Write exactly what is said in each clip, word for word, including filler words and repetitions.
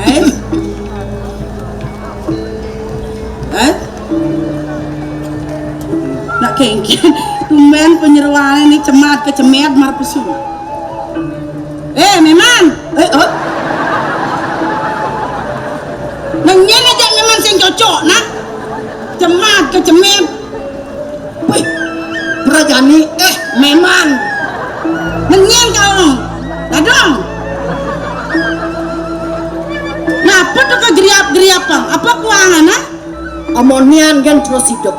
Eh? Eh? Nak kengken, tumben penyeruane ni cemat kecemet mar pesu. Eh, Meman. Eh, oh. Nang nyen aja Meman sing cocok, nak. Cemat kecemet. Wih, Prajani, eh, Meman. Nang nyen kau. Dadong. Napa tuh kegeriap-geriap, Bang? Apa kuangan, ah? Amonian kan terus hidup.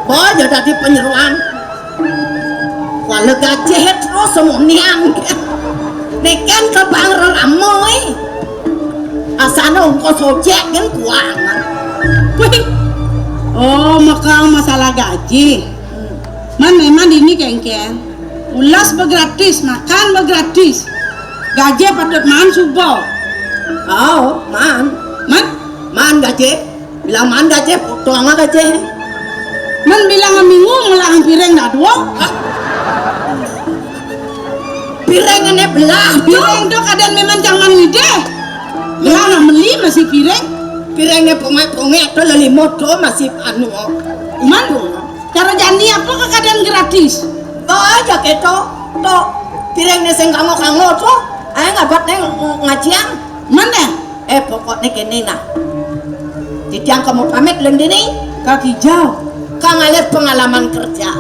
Boy, ya tadi penyeruan. Wala gajah terus amonian. Neken ke bang reramo, eh. Asana ongkos ojek kan kuangan. Wih. Oh, maka masalah gaji. Man, Meman ini kengken. Ulas begratis, makan begratis. Gaji patut maan suba. Oh, maan. Man? Maan gaji. Bilang maan gaji, potong gaji. Man bilang minggu ngelah piring dah dua. Hah? Piring ini belah tu. Piring tu kadang memang jangan ide. Belah nak beli masih piring. Piring ni pongek-pongek tu lelimo tu masih anu. Man? Cara jani apa ke keadaan gratis? Oh, aja keto. Tu piring ni sing kango-kango tu. Ai ngabat neng ngajian. Mana? Eh, pokoknya kene nah. Titiang kamu pamit leng dini. Kaki jauh. Kang ale pengalaman kerja.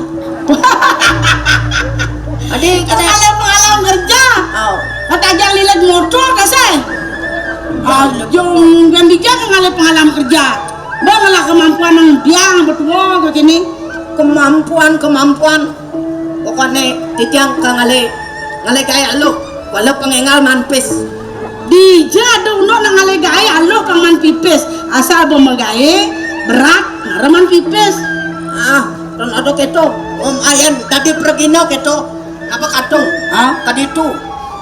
Adi kene. Kang ale pengalaman kerja. Oh. Kata aja lilit motor kasih. Ah, jong yang dikira kang ale pengalaman kerja. Bang lah kemampuan nang biang betua ke kene. Kemampuan, kemampuan. Pokokne titiang kang ale, ngale gae aluh, wala pengengal manpis. Dija ada uno nang ngale gae aluh kang manpipis, asal bo magae berat, mara manpipis. Ah, kan ada keto. Om ayan tadi pergina keto. Apa kadung? Hah? Tadi tu.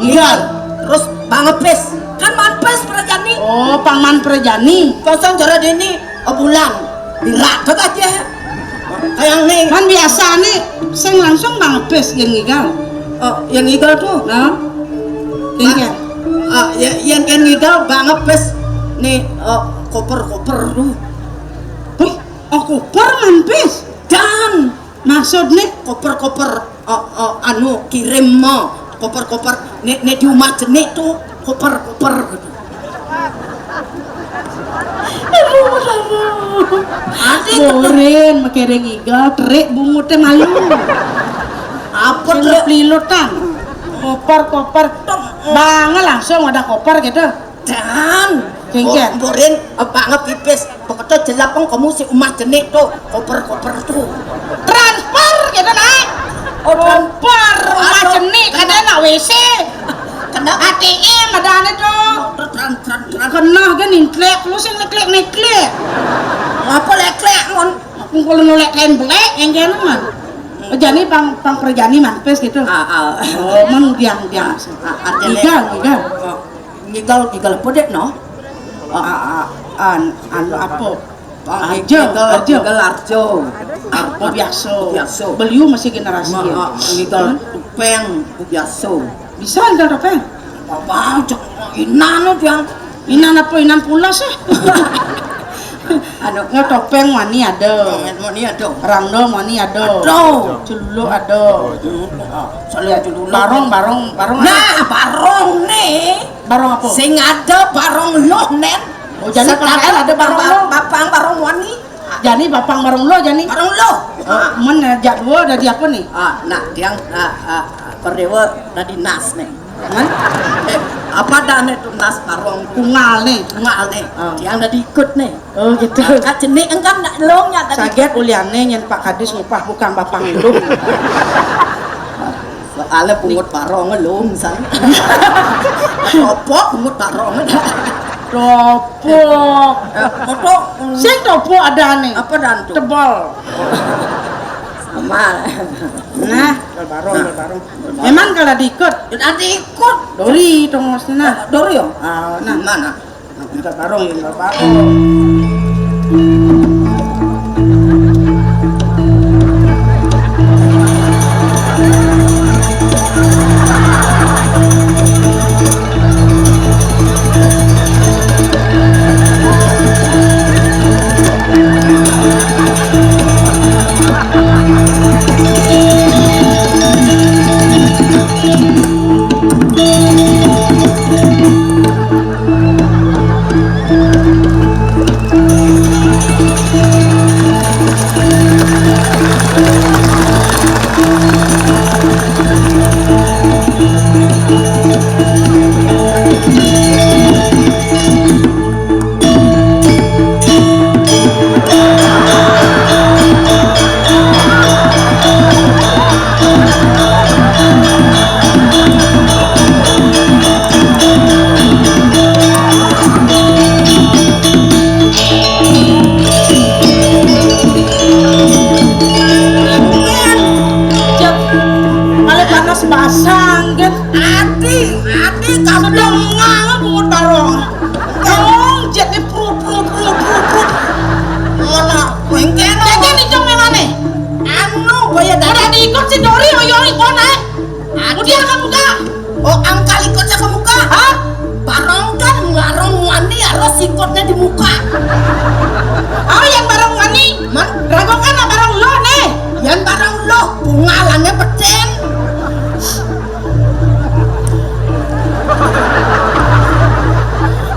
Ngigal. Terus bangepis. Kan manpis perjani. Oh, pang man perjani. Kosong cara dini. Oh, bulan. Dirak tu aja. Kayak ni. Man biasa ni, sing langsung bangepis yang ngigal. Oh, yang ngigal tu. Nah. Kengken. Ah, ya, yang kan ngigal bangepis ni, oh, koper-koper tu. Wih, oh, koper manpis. Dan maksud ni koper-koper, oh, oh, anu kirim mo. Koper-koper. Ni, ni di rumah jenik tu koper-koper. Aduh, aduh. Ati Borin, makereng iga, terik bungut teh malu. Apa terik? Lilutan. Koper, koper. Bang langsung ada koper gitu. Dan. Kengken. Borin, apa nggak pipis? Pokoknya jelapang kamu si umah jenik tuh, koper-koper tuh. Transfer gitu, Nak. Oh, tran- Koper umah jenik, ada nak W C. Kena A T M ada ane tuh. Tran, tran, tran. Kena kan ningklek, lu sing neklek-neklek. Ngapa leklek, mon? Aku kalau nolak kain belek, yang kayak mana? Jani pang, pang perjani manpis gitu. Ah, ah. Oh, man biang, biang. Ah, artinya. Gigal, gigal. Oh, gigal, gigal apa dek, no? Ah, ah, ah, an, anu apa? Ah, aja, gigal, aja. Gigal arjo. Arjo biasa. Biasa. Beliau masih generasi. Ma, ya. Ah, gigal tupeng biasa. Bisa enggak topeng? Apa aja? Inan aja. Inan apa inan pulas eh? Anu, nggak topeng wani ada. Topeng wani ada. Randol wani ada. Ada. Celuluk ada. Celuluk. Barong, barong, barong. Nah, barong nih. Barong apa? Sing ada barong loh, Nen. Oh, jani Setakat pangkén ada ada barong barong lo. Bapang barong wani. Jani bapang barong lo, jani. Barong lo. Oh, men jak dua dadi apa nih? Ah, nah, tiang, ah, ah, Kordéwa dadi nas nih. Hah? Eh, apa adané to nas barong? Pungal nih. Pungal nih. Ah. Tiang dadi ikut nih. Oh, gitu. Nah, kan jenik engkan nak lo nya dadi. Saget uliané nyén Pak Kadis ngupah bukang bapang itu. Soalnya pungut barong lo, misalnya. Apa pungut barong? Topok. Eh, apa? Sing topok adané. Apa dan to? Tebal. Sama. Nah, barong, barong. Memang kalau diikut. Nanti ikut. Dori tongosna. Dori ya? Ah, nah. Mana? Minta barong, ya, minta barong. Cep, malah panas basang, kan? Ati, ati, kamu dong nganggep pungut barong. Dong, jatné prut, prut, prut, prut, prut. Mana? Mengkén. Mengkén itu memangnya? Anu, bayar darah. Udah diikut si Dori, oyong ikon, eh. Ati. Udah kamu kah? Oh, angkal ikutnya ke muka. Hah? Barong kan ngarong wani harus ikutnya di muka. Oh, yang barong wani? Man? Rago kan barong lo nih. Yang barong lo, pungalannya beten.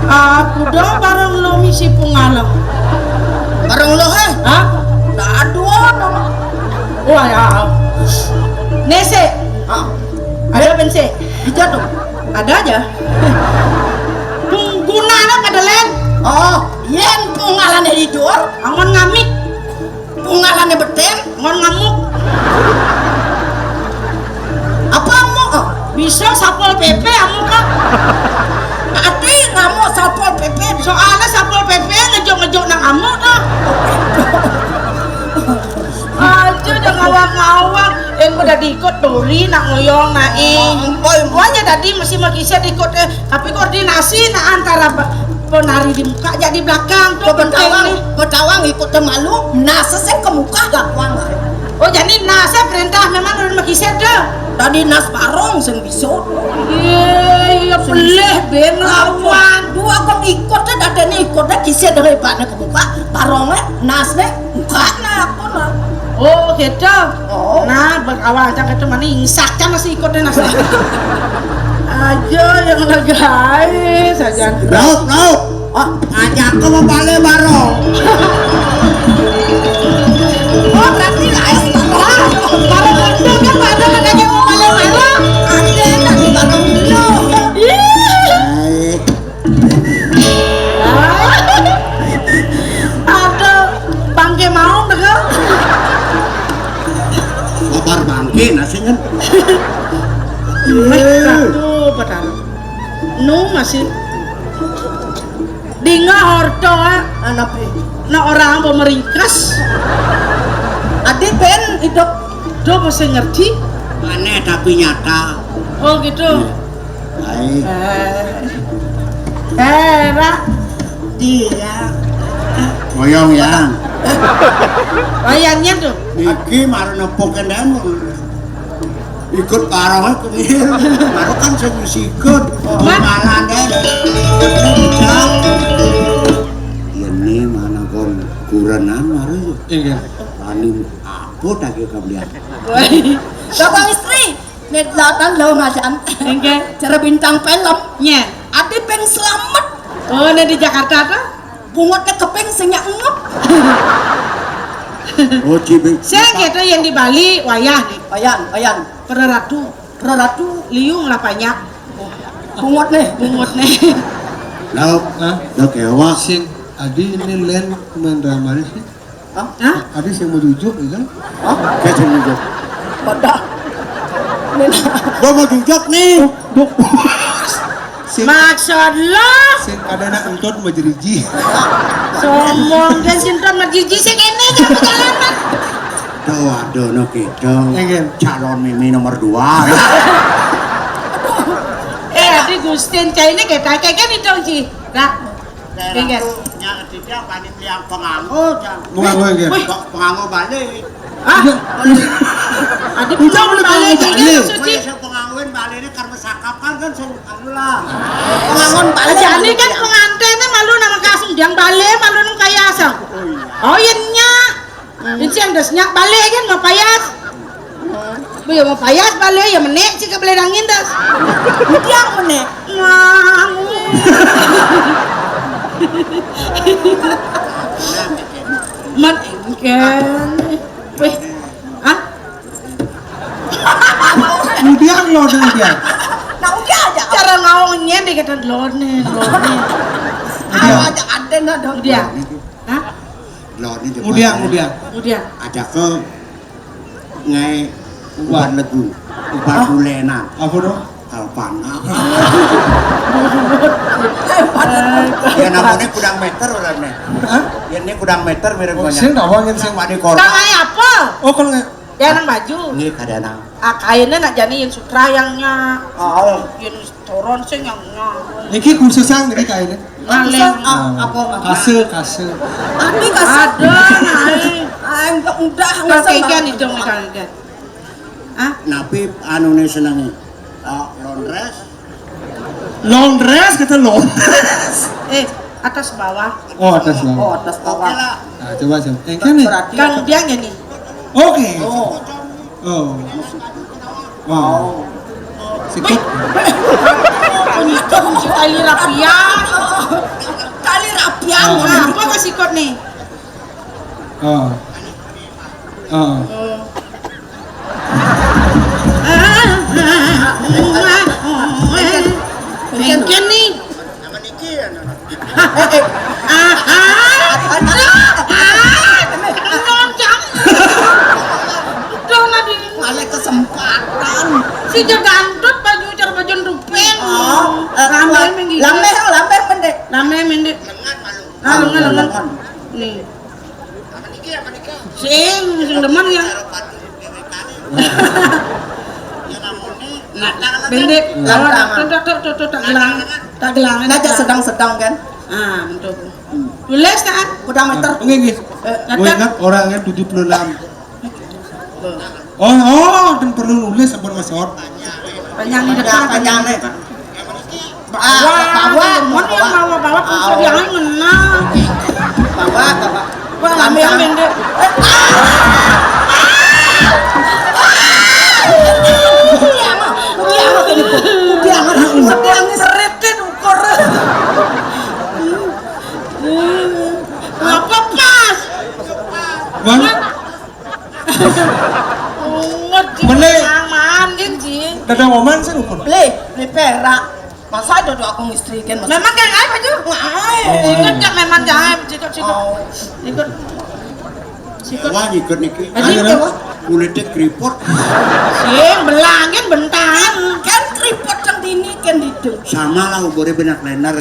Aku dong barong lo misi pungala. Barong lo, heh? Hah? Nah, aduh, no. Wah, ya. Nese. Ah. Ada bense. Hijau tuh. Ada aja. Punggunana pada len. Oh, yen pungalané hijau. Angon ngamik. Pungalané beten. Angon ngamuk. Apa amuk? Oh. Bisa Satpol P P amuk, Kak. Ati ngamuk Satpol P P. Soalnya Satpol P P ngejuk-ngejuk nang amuk tuh. Aja udah ngawang-ngawang. Yang udah diikut Dori nak ngoyong naik. Oh, oh, oh. Wajah tadi mesti makisnya diikut, eh. Tapi koordinasi nah antara pe-, penari di muka jadi belakang tuh. Betawang, penting nih. Betawang ikut malu, nah sesek ke muka lakuang. Oh, jadi nah saya perintah memang udah makisnya tuh. Tadi nas barong sing bisa. Iya, iya, pelih ben lawan. Dua kong ikut deh, dadene ikut deh, kisah dari ibaratnya ke muka, barongnya, nasnya, muka nah, apa nah. Oh, gitu. Oh. Nah, berkawan aja gitu, mana insaknya masih ikut deh nasnya. Aja yang lagi saja. Raup, raup. Ah, ngajak ke bapale barong. Oh, berarti lain barong. Barong itu kan ada lagi bapale barong. Ada tadi barong dulu. Ih. Hai. Aduh, bangke mau dengar. Kabar bangke nasinya. Eh, satu petang. Nu masih. Dinga orto, ah. Anak, eh. Nah, orang apa meringkas? Adi ben hidup. Do masih ngerti? Aneh tapi nyata. Oh, gitu. Iya. Hai. Eh. Eh, Ra. Dia. Ngoyong ya. Wayangnya tuh. Niki marang nepuk kendang. Ikut karang ae kemir. Baru kan sing wis ikut. Malah deh. Ini mana kon kurenan marang yo. Iya. Paling apa tak kira kalian? Bapak istri, nek datang lo ngajan. Enggak. Cara bintang film. Nya. Adi peng selamat. Oh, ini di Jakarta tuh? Bungut nek keping sing nyak ngep. Oh, cibi. Sing gitu yang di Bali, wayah nih. Wayan, wayan. Para ratu, para ratu liung lah banyak. Bungut nih, bungut nih. Lah, hah? Lah kewak. Sing adi ini len main drama sih. Hah? Hah? Adi sing mau jujuk gitu. Hah? Kayak sing jujuk. Pada. Gua mau jujuk nih. Buk. Sing, maksud lo? Sing ada anak entut mau jeriji. Sombong kan cinta sama Jiji sing ini jangan jalan. Doa dono kita. Enggak. Calon Mimi nomor dua. Eh, tapi Gustin cah ini kita kayak kan itu Ji. Nah, enggak. Nya tidak panik yang penganggo, Jang. Penganggo enggak? Wih. Kok penganggo balik? Ah, iya. Adi udah boleh penganggo balik. Wih, saya penganggoin balik ini karena sakap kan kan saya anu lah. Penganggoin balik. Aja ini kan pengantinnya malu nama kasung dia balik malu nang kaya asal. Oh iya. Oh iya nya. Ini sih yang dasnya balik kan mau payas. Bu ya mau payas balik ya menek sih ke belerangin das. Dia menek. Mang. Man engken. Weh, ah? Udah lo udah udah. Nah, udah aja. Cara ngawongnya deh kata lone, lone. Udah. Aja ada nah dong. Udah. Hah? Lor ini udah, udah. Udah. Ada ke ngai ubat legu, ubat bulenan. Apa dong? Kalpana. Ya namanya kudang meter orangnya. Hah? Ya ini kudang meter mirip. Oh, sing nawangin sing. Pak di korban. Kang apa? Oh, kalau nggak. Ya nang baju. Ini kada nang. Ah, kainnya nak jani yang sutra yang nya. Oh. Yang Toron sing yang nyawa. Niki khususang niki kainnya. Maleng. Ah, apa, apa? Kase, kase. Tapi kase. Ada, naik. Ah, enggak udah, enggak. Kakekan itu, kakekan. Ah? Napi anu nih senengnya? Ah, laundress. Laundress, kata laundress. Eh, atas bawah. Oh, atas bawah. Oh, atas bawah. Oke lah. Nah, coba, coba. Yang kan nih? Berarti kang dia nih. Oke. Oh. Oh. Wow. Sikut. Untung si tali rapian. Tali rapian. Oh. Nah, apa ke sikut nih? Oh. Oh. Mungkin nih. Nama niki ya, nama. Ah, ah, ah, ah, ah, udah, Nadine. Ada kesempatan. Si jagantut baju cara baju rupeng. Oh, eh, ramai minggi. Lamber, lamber pendek. Ramai minggi. Lengan malu. Ah, lengan, lengan. Nih. Sing, sing demen ya. Nah, pendek. Lantang. Tuh, tuh, tuh, tuh, tuh, tak gelang. Tak gelang. Nah, sedang-sedang kan. Ah, betul. Tulis kan? Udah meter. Nggih, nggih. Eh, oh, ingat orangnya tujuh puluh enam. Oh, oh, dan perlu nulis sampun ngesot. Panjang di depan, panjang nih. Bawa, bawa, mun yang bawa, bawa, pun sediain menang. Bawa, bawa. Wah, lami yang pendek. Sediain seritin ukur. Apa pas? Bang? Ungut, Ji. Mene. Aman, Ji. Dadang oman sih rukun. Beli, beli perak. Masa ada doa aku istri kan, Mas? Memang kayak apa, Ju? Ngai. Oh. Ingat gak memang jahit, sikut, sikut. Oh. Ikut. Sikut. Wah, ikut niki. Ayo, ayo, dong. Kulit kripot. Sing, belangin bentangan. Kan kripot yang dini kan itu. Sama lah, umurnya benak lenar.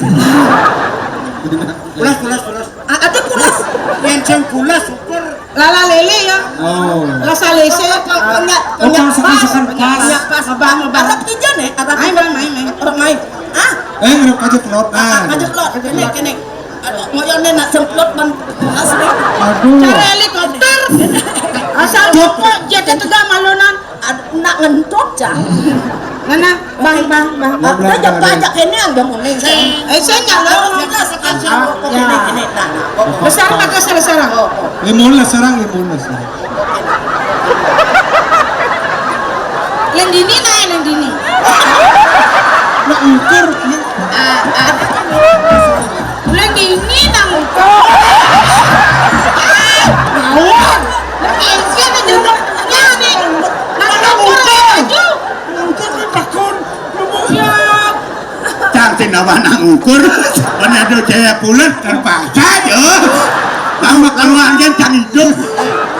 Pulas, pulas, pulas. A-, ada pulas. Yang jeng pulas, syukur. Lala lele ya. Oh. Rasa lese. Apa, apa, apa, enggak, oh, enggak. Pas, pas, pas. Enggak pas. Abah, abah. Arab tiga nih, Arab. Ayo, main, main, main. Arab main. Ah? Eh, ngeruk aja telur. Ah, ah, aja telur. Kene, kene. Aduh, ngoyone nak semplot man. Asli. Aduh. Cara helikopter. Asal kok jet itu gak malunan. Aduh, nak ngentut, Cang. Mana? Bang, bang, bang. Bang, bang, bang. Ini anda mau nih, Cang. Eh, saya nyala. Aduh, kita sekarang. Ah, ya. Ini, ini, nah, nah. Besar pakai sarang-sarang. Oh, oh. Lima belas sarang, lima belas sarang. Yang dini naik, yang dini. Nak ukur. Ah, ah. Yang dini nang ukur. Anak ukur, mana ada cewek pulet terpaksa aja. Sama keluarga cang hidup.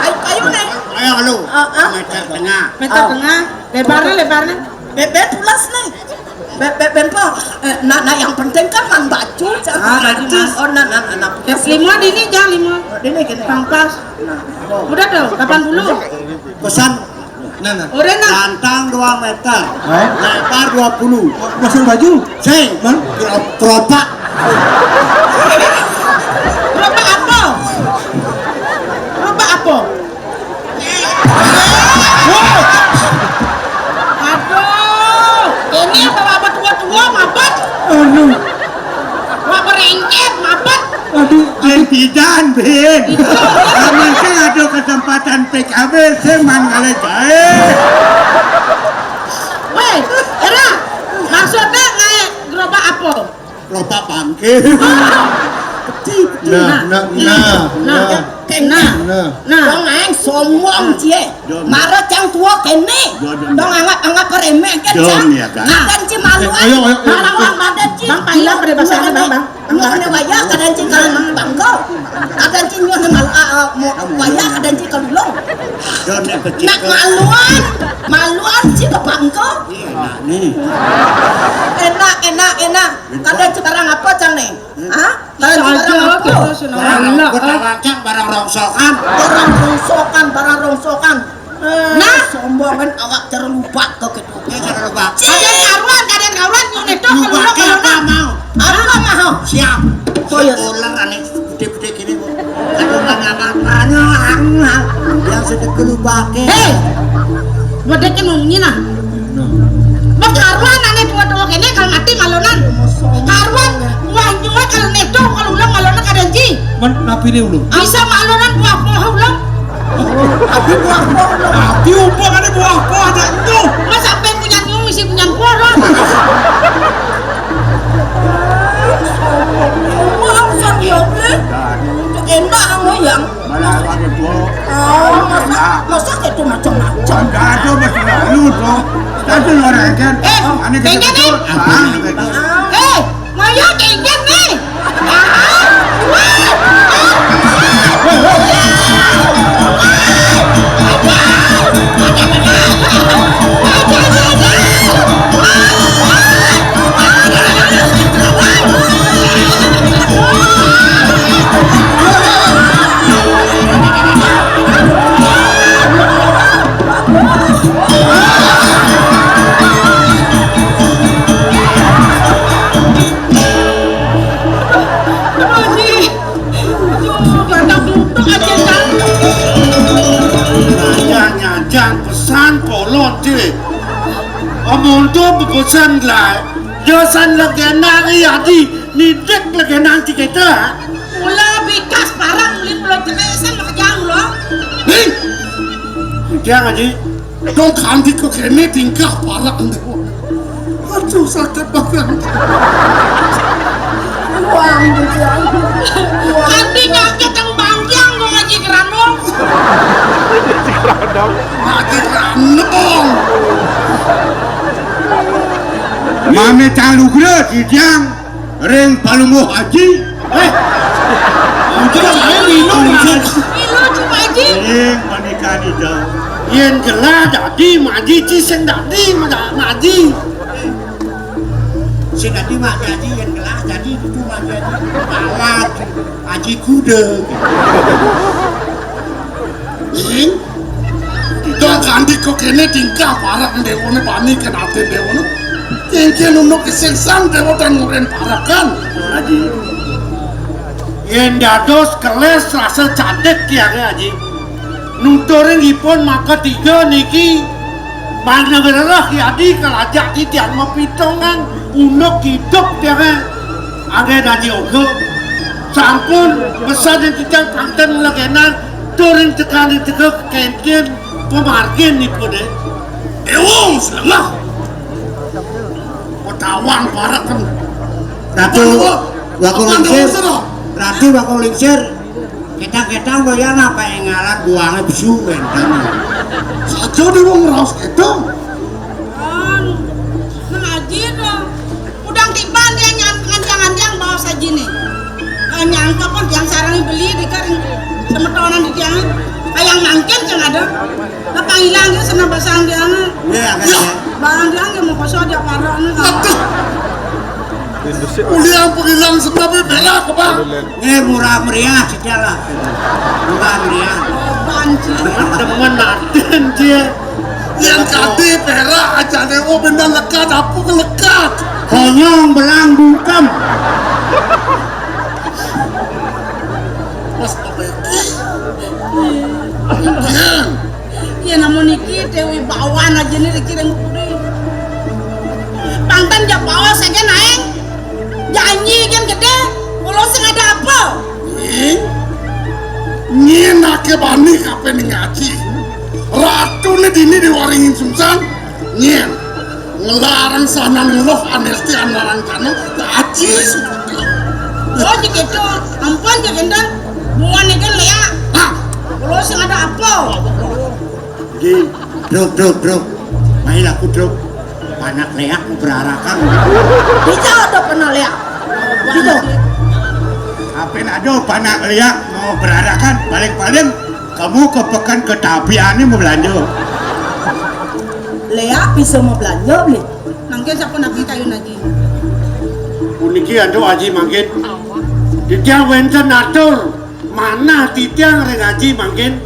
Ayo, ayo, Neng. Ayo, lu. Ah, ah. Meter tengah. Meter tengah. Lebarnya, lebarnya. Bebe pulas nih. Bebe bempo. Eh, nah, nah, yang penting kan mang baju. Ah, baju, Mas. Oh, nah, nah, nah, nah. Lima di ini, jangan lima. Oh, ini gini. Pangkas. Udah dong, delapan puluh. Pesan. Nah, nah. Udah, nah. Gantang dua meter. Hah? Lebar dua puluh. Pasang baju? Sing. Hah? Kro-, keropak. Keropak apa? Keropak apa? Aduh, ini apa, apa tua-tua, mabet? Aduh. Wah, berengket, mabet. Aduh, Bin, bidan, Bin. Aman kan ada kesempatan P K B, saya man kali gae. Weh, Era, maksudnya ngae gerobak apa? Gerobak bangke. Peti, peti. Nah, nah, nah, nah, nah. Nah, nah. Nah. Wong aeng sombong, cie. Mara cang tua kene. Dong anggap, anggap remeh kan, cang. Kadang ci malu. Eh, ayo, ayo, ayo. Malu, malu, ci. Bang, pailah pada bahasa Bang, Bang. Nyuhne wayah kadang ci kalau bangko. Kadang ci nyuhne malu, ah, ah, mau wayah kadang ci kalau long. Nak maluan, maluan ci ke bangko. Enak nih. Enak, enak, enak. Kadang ci barang apa, cang nih? Hah? Barang ci barang apa? Barang apa? Barang rongsokan. Barang rongsokan, barang rongsokan. Nah, sombongan awak terlupa kok gitu. Ya, jangan lupa. Kadang karuan, kadang karuan, nyuhne doh, kalau lubake kalau apa mau? Apa mau? Siap. Oh, iya. Ular aneh gede-gede gini, Bu. Kadang mana-mana, yang sedek lubake. Hei! Gua dek ngomongin, nah. Nah. Bang karuan aneh tua-tua kene kalau mati malonan. Karuan, wah, nyuwe kalau nedo, kalau ulang malonan kadang ci. Men, napi ne ulun? Bisa malonan buah pohon ulang. Abi buah pohon. Abi umpamane buah pohon aja entuh. Mas sampai punya nyung isi punya buah, Ron. Wah, sang ya, Bre. Enak kamu yang. Malah ada buah. Oh, masa, masa itu macam-macam. Enggak ada, Mas, enggak lu tuh. Satu orang kan. Eh, aneh kayaknya nih. Ah, eh, Maya keinjak nih. Aduh, Haji. Aduh, badak butuh aja, Kang. Nyajang, nyajang, pesan kolot, Ci. Omong tuh bepesan lah. Yo san legenda ri adi, nidik legenda ci kita. Mula bikas parang ulin pulau ceresan makajang lo. Nih. Jangan, Ci. Dong kanti kok kene tingkah parah nih. Aduh, sakit banget. Wah, gitu. Kanti nyakit yang bangkiang gua ngaji keranong. Ngaji keranong. Mame calugra sidang ring palungguh aji. Eh, ujar saya lino, Mas. Lino cuma aji. Ring pernikahan itu. Yen gelah dadi maji, ci sing dadi ma-, maji. Sing dadi maji, aji, yen gelah dadi dudu maji, aji. Malah aji kuda. Ing, kita kanti kok kene tingkah parah dewane panik kan ati dewane. Tingkah nunuk kesengsan dewa dan nguren parah kan. Aji. Yen dados keles rasa cadet tiange, Aji. Nuturing ipun maka tiga niki mangerereh yadi kalajak titiang mapitongan unduk hidup tiange. Angge dadi oga. Sampun pesan titiang pangten legenan turing tekan teka kentin pamargin ipun, eh. Ewong selengah. Petawan pareken. Ratu, Apa, Wakul Apa Lingsir. Apa, Ratu Wakul Lingsir. Kita-kita bayar apa yang ngalat buangnya besu kan. Saja di wong raos kita. Kan, mengaji dong. Udang tiban dia nyan-, Nyangka pun tiang sareng beli di kering semetonan di tiang. Kayang mangkin sing ada. Apa ilang ya sana basang tiang. Iya, kan, ya. Barang tiang ya mau kosong dia parah nih. Aduh. Uliang pengilang sebabnya berak, Bang. Eh, murah meriah, sejak lah. Murah meriah. Banci. Teman natin, Cie. Yang kati perak aja deh, oh, bener lekat, apa ke lekat? Konyong belang bungkem. Mas, apa ya? Iya. Ya, namun niki Dewi Bawan aja nih dikirim kudu. Pangtan ja bawa saja naeng. Janji kan gede, ulo sing ada apa? Ih, nyén aké bani kapan ngaji. Ratuné dini diwaringin sungsang, nyén. Ngelarang sanan ngeluh anesti anarang kana, aji. Oh, begitu. Ampun, Cak Gendang. Buan itu, Léa. Hah? Ulo sing ada apa? Ji, druk, druk, druk. Mai laku, druk. Panak Léak mau berarakan. Bisa ada panak Léak. Bisa. Apa ada panak Léak mau berarakan? Paling-paling kamu ke pekan ke Tapian ini mau belanja. Léak bisa mau belanja, Bli? Mangkin sampun abdi kayun aji. Puniki antuk aji mangkin. Titiang wénten atur manah titiang ring aji mangkin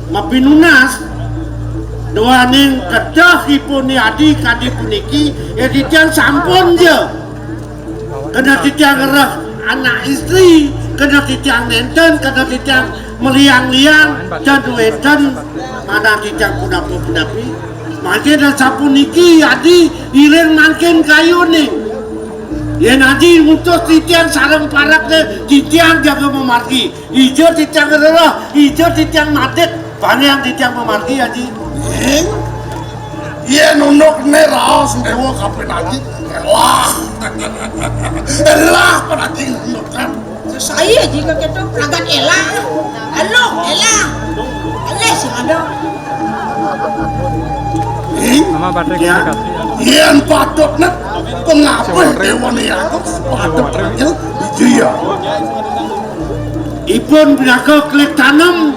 mapinunas duaning kedehipun yadi kadi puniki, ya titiang sampun ja. Kena titiang ngereh anak istri, kena titiang nénten, kena titiang meliang-liang, dan wénten manah titiang punapi-punapi. Mangkin sapuniki yadi iring mangkin kayuning. Yén aji ngutus titiang sareng parakné titiang jaga mamargi. Ija titiang ngrereh, ija titiang madit, paniang titiang mamargi, Aji. Ing? Yén unduk né raos déwa kapin aji. Elah. Elah panaji unduk kan. Saya aji kakéto pragat elah. Aloh, elah. Elah sing ada. Ing? Mama baterai ya, kasih. Yén patut né pangapih déwa né aku patut terakhir. Iya. Ipun pinaka klik tanem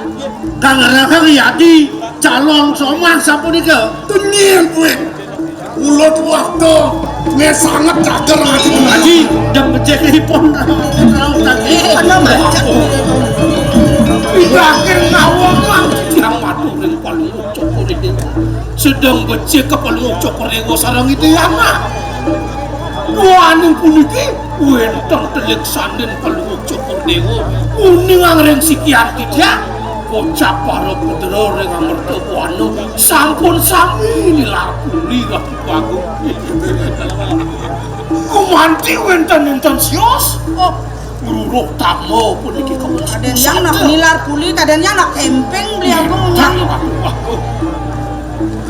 kang rahang yadi calon somah sapunika. Tunyén kuwi. Ulut waktu ngesanget cager aji. Aji, dem becik ipun rauh tadi. Ana macet. Ibrahim ngawongan tiang maturin paling ucap ini. Sedeng becik ke paling ucap ring sareng itu ya mah. Duaning puniki wénten telik sandin Palungguh Cokor Déwa, uning angring sikian titiang, kocap para putra ring amerta buana, sampun sami nilar puri Ratu Agung. Gumanti wénten-wénten sios, oh, ruruh tama puniki kamus. Kadén yang nak nilar puri, kadén yang nak kemping beli aku.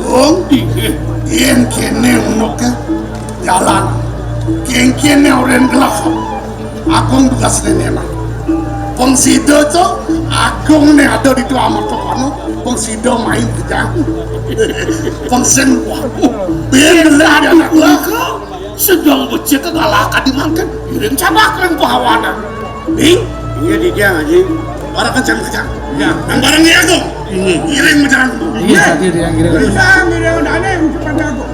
Gung, inggih. Yén kéné unuké jalan. Kéngkéné orén gelek. Agung tugas néné mah. Pang sida to, Agung né ada di tua motor kono. Pang sida main kejang. Pang sing wah. Yén gelek anak gua. Sedeng becik kalah kadi mangkin, iring cadak ring pahawanan. Ing? Iya, Dijang, Aji. Ora kencang-kencang. Ya. Nang bareng ya, Agung. Iya. Iring majalan. Iya, Aji, dia ngiring. Bisa ngiring, ada yang cepat, Agung.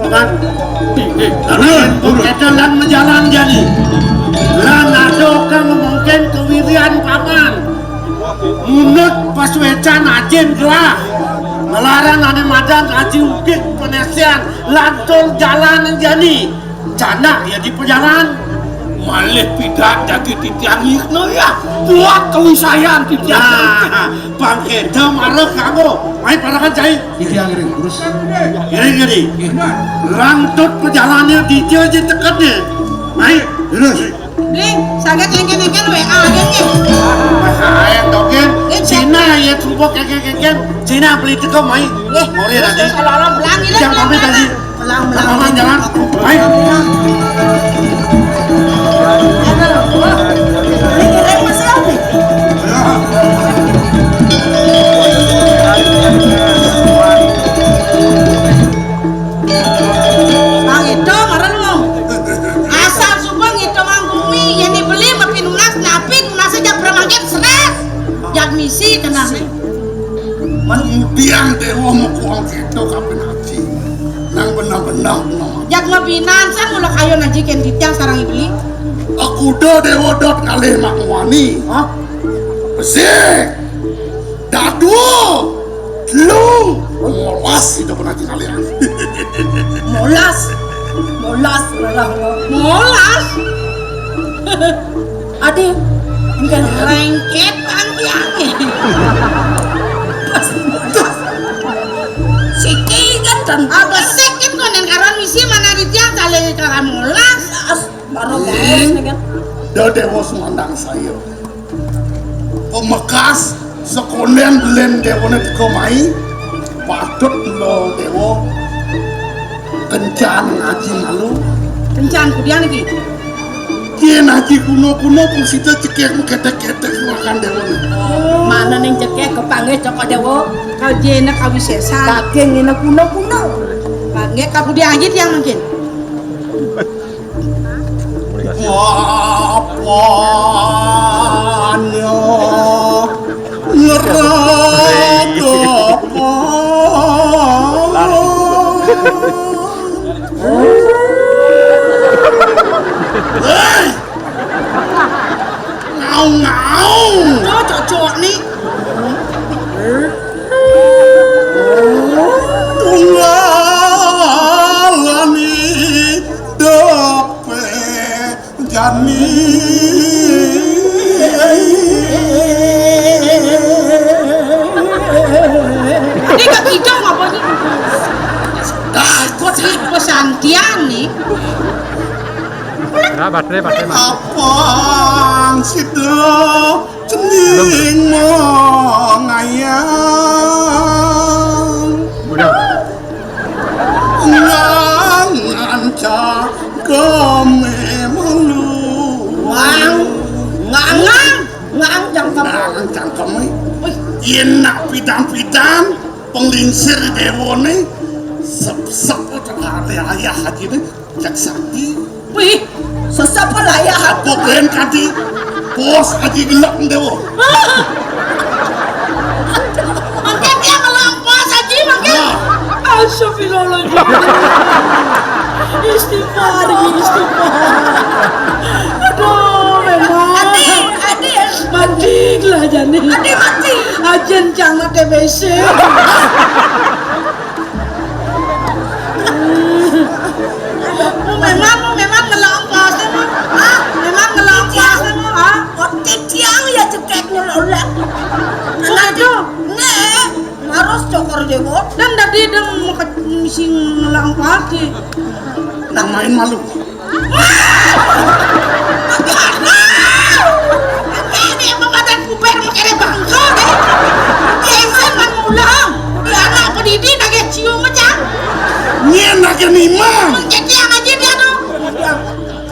Kan? Lalu, kita lan majalan jadi. Lan ada kang mungkin kewirian paman. Munut pas wecan ajin gelah. Ngelarang ane madan aji ugik penesian. Lantur jalan jani. Jana ya di pejalan. Malih pidan dadi titiang ikna ya. Buat kewisayan titiang. Nah, bangkita marah kanggo. Mai parakan cai. Iki yang ring terus. Ring ring. Langtut pejalannya dija aja tekadnya. Mai terus. Ling, saget engken-engken W A aja nggih. Wah, ae token. Cina ya sumpah kengken-kengken. Cina beli teko mai. Nggih. Ore tadi. Kalau-kalau belang ini. Yang pamit tadi. Belang, belang. Belang jalan. Mai. Ini keren Mas Robi. Bang itu marah lu. Asal suba ngitungang bumi, yén dibeli mapinunas, nah Isi kenane. Mung tiang dewa mung kéto kapan aji. Nang benah-benah no. Jak mabinan sang mula kayon aji kén titiang sareng beli. Aku do dewa dot ngalih mak wani. Hah? Besik. Dadu. Telung. Molas itu pun aji kalian. Molas. Molas, molas. Molas. Adi, engken rengket pantiange. Siki kan dan apa sekin konen karon misi mana di tiang kali karam molas. As, baru molas nih kan. Da dewa sumandang saya. Pemekas sekonden belen dewane teka mai. Patut lo dewa. Kencan ngaji malu. Kencan kudian iki. Yén aji kuno-kuno pun sida cekek ketek-ketek makan dewa. Mana ning cekek kepanggih cokok dewa. Kajene kawisesan. Daging ini kuno-kuno. Panggih kabudi aji tiang mungkin. Apanya ngeragapa. Hei! Ngau-ngau. Cocok nih. Tunggalani depe jani. Ini kok gitu ngapa nih? Takut pesantian nih. Nah, baterai, baterai, Mas. Apang sida cening mengayang. Udah. Ngangan cagame melu. Ngang, ngang, ngang, ngang cangkem. Ngang cangkeme. Wih. Yén nak pidan-pidan penglingsir dewane sep-sep ayah aji ne. Cak sakti. Wih, sesapa layah aku. Apa ben kadi? Bos aji gelek ndewo. Mangke dia ngelampas aji mangke. Nah. Astagfirullahaladzim. Istighfar, istighfar. Aduh, memang. Adi, adi. Mati lah jani. Adi mati. Ajen jangan T B C. Mu memang, mu memang ngelong pas mu. Hah? Memang ngelong pas mu, hah? Oke, tiang ya cekek ngelolak. Aduh. Nek, harus cokor jebot. Dan tadi dia mau ke misi ngelong pas sih. Nang main malu. Ini pemadanan puber makanya bangsa deh. Dia insan man mulang. Dia anak pendidik lagi cium macam. Nyén lagi nimang. Jadi yang aja dia tuh.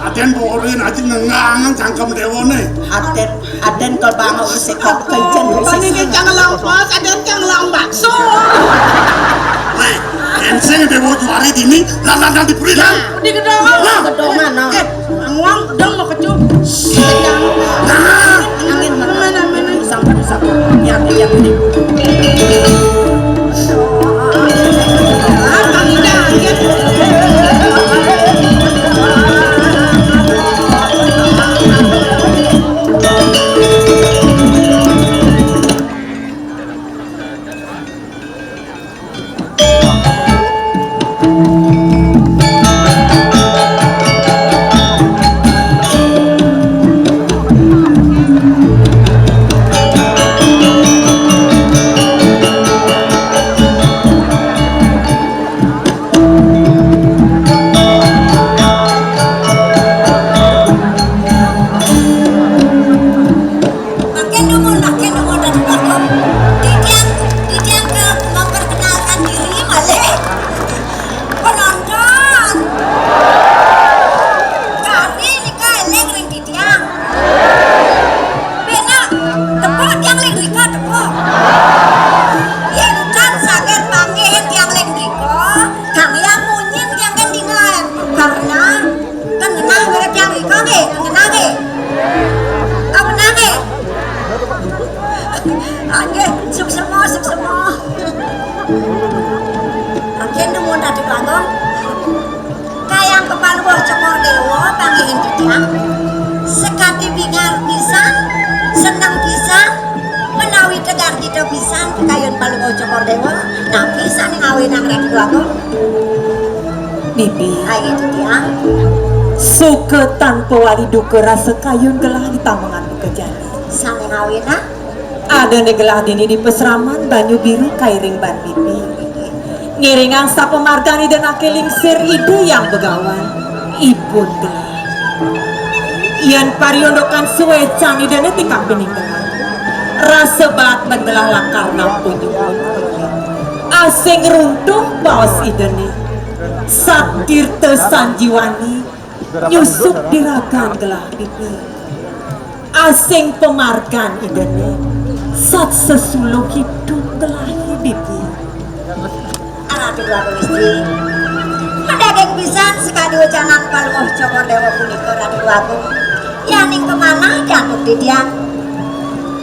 Aden borin aja ngengangan cangkem dewane. Aden Aden kal banga wis kok kencen wis. Pane ki cang ngelang pos, aden cang ngelang bakso. Wéh, ensing dewa juari dini, lan lan lan dipuri lan. Di gedong. Nah. Gedongan, nah. Eh, angwang dong mau kecup. Nah. Angin mana, mana? Sampai, sampai. Ya, ya, ini. Ida pisan kayun Palungguh Cokor Dewa, napi sané ngawinang Ratu Agung? Bibi, ayo titiang. Suka tanpa wali duka rasa kayun gelah di tamengan bekejani. Sané ngawinang? Adané gelah dini di pasraman Banyu Biru kairing ban bibi. Ngiringang sapamargan Ida Naké Lingsir, Ida Hyang Begawan, ibun gelah. Yén pariundukan suécan Idané ti kapining gelah, rasa baat ban gelah lakar nampun nyuwun. Asing runtuh baos Idané, Sat Tirta Sanjiwani nyusup di ragan gelah bibi. Asing pamargan Idané, sat sesuluh idup gelah bibi. Ratu Déwa Istri. Madaging pisan sakadi wacanan Palungguh Cokor Dewa punika, Ratu Déwa Agung. Yaning kamanah diantuk titiang.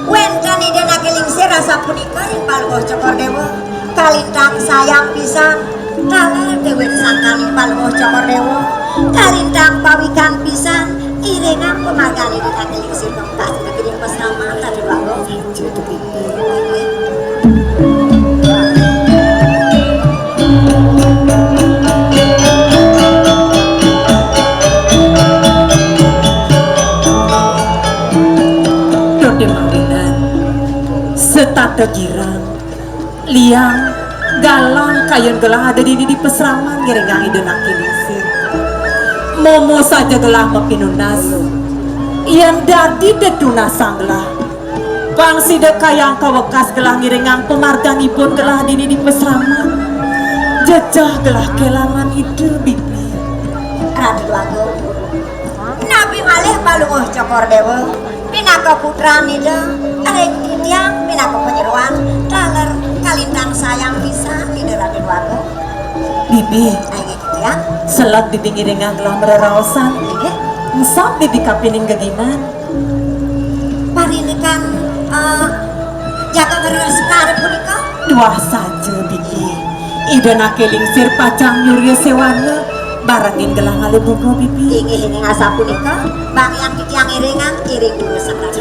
Wénten Ida Naké Lingsir asapunika ring Palungguh Cokor Dewa. Kalintang sayang pisan, taler déwék sangkaning Palungguh Cokor Dewa. Kalintang pawikan pisan, iringang pamargan Ida Naké Lingsir. Pas negeri pasraman, Ratu Déwa Agung. Dodé mawinan, setata girang, liang, galang kayun gelah ada dini di pasraman ngiringang Ida Naké Lingsir. Momo saja gelah mapinunas. Yén dadi tetunasang gelah, pang sida kayang kawekas gelah ngiringang pamarganipun gelah dini di pasraman. Jejeh gelah kélangan Ida bibi. Ratu Agung. Napi malih Palungguh Cokor Dewa, pinaka putran Ida, ring titiang pinaka panyeroan, taler kalintang sayang pisan Ida Ratu Agung. Bibi, ayo titiang. Selat bibi ngiringang gelah mararaosan. Inggih. Engsap bibi kapining geginan. Parindikan, eh, jaga ngeres sekar punika. Tuah saja, Bibi. Ida Naké Lingsir pacang nyuria séwana, barengin gelah ngalih bunga, Bibi. Inggih, inggih, asapunika, bang yang titiang iringang, iring durus sakar.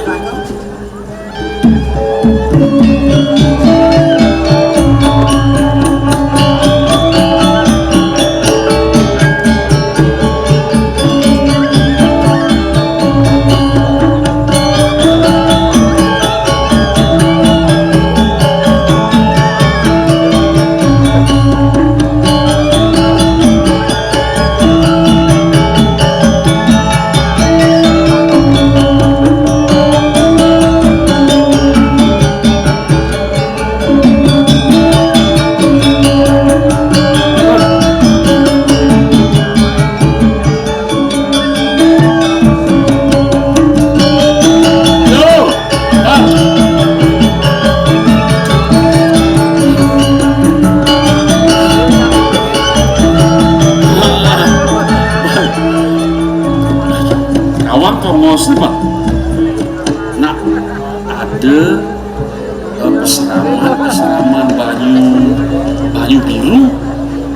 Awang kongos nih, Pak. Nak ada Eh, pasraman, pasraman Banyu, Banyu Biru.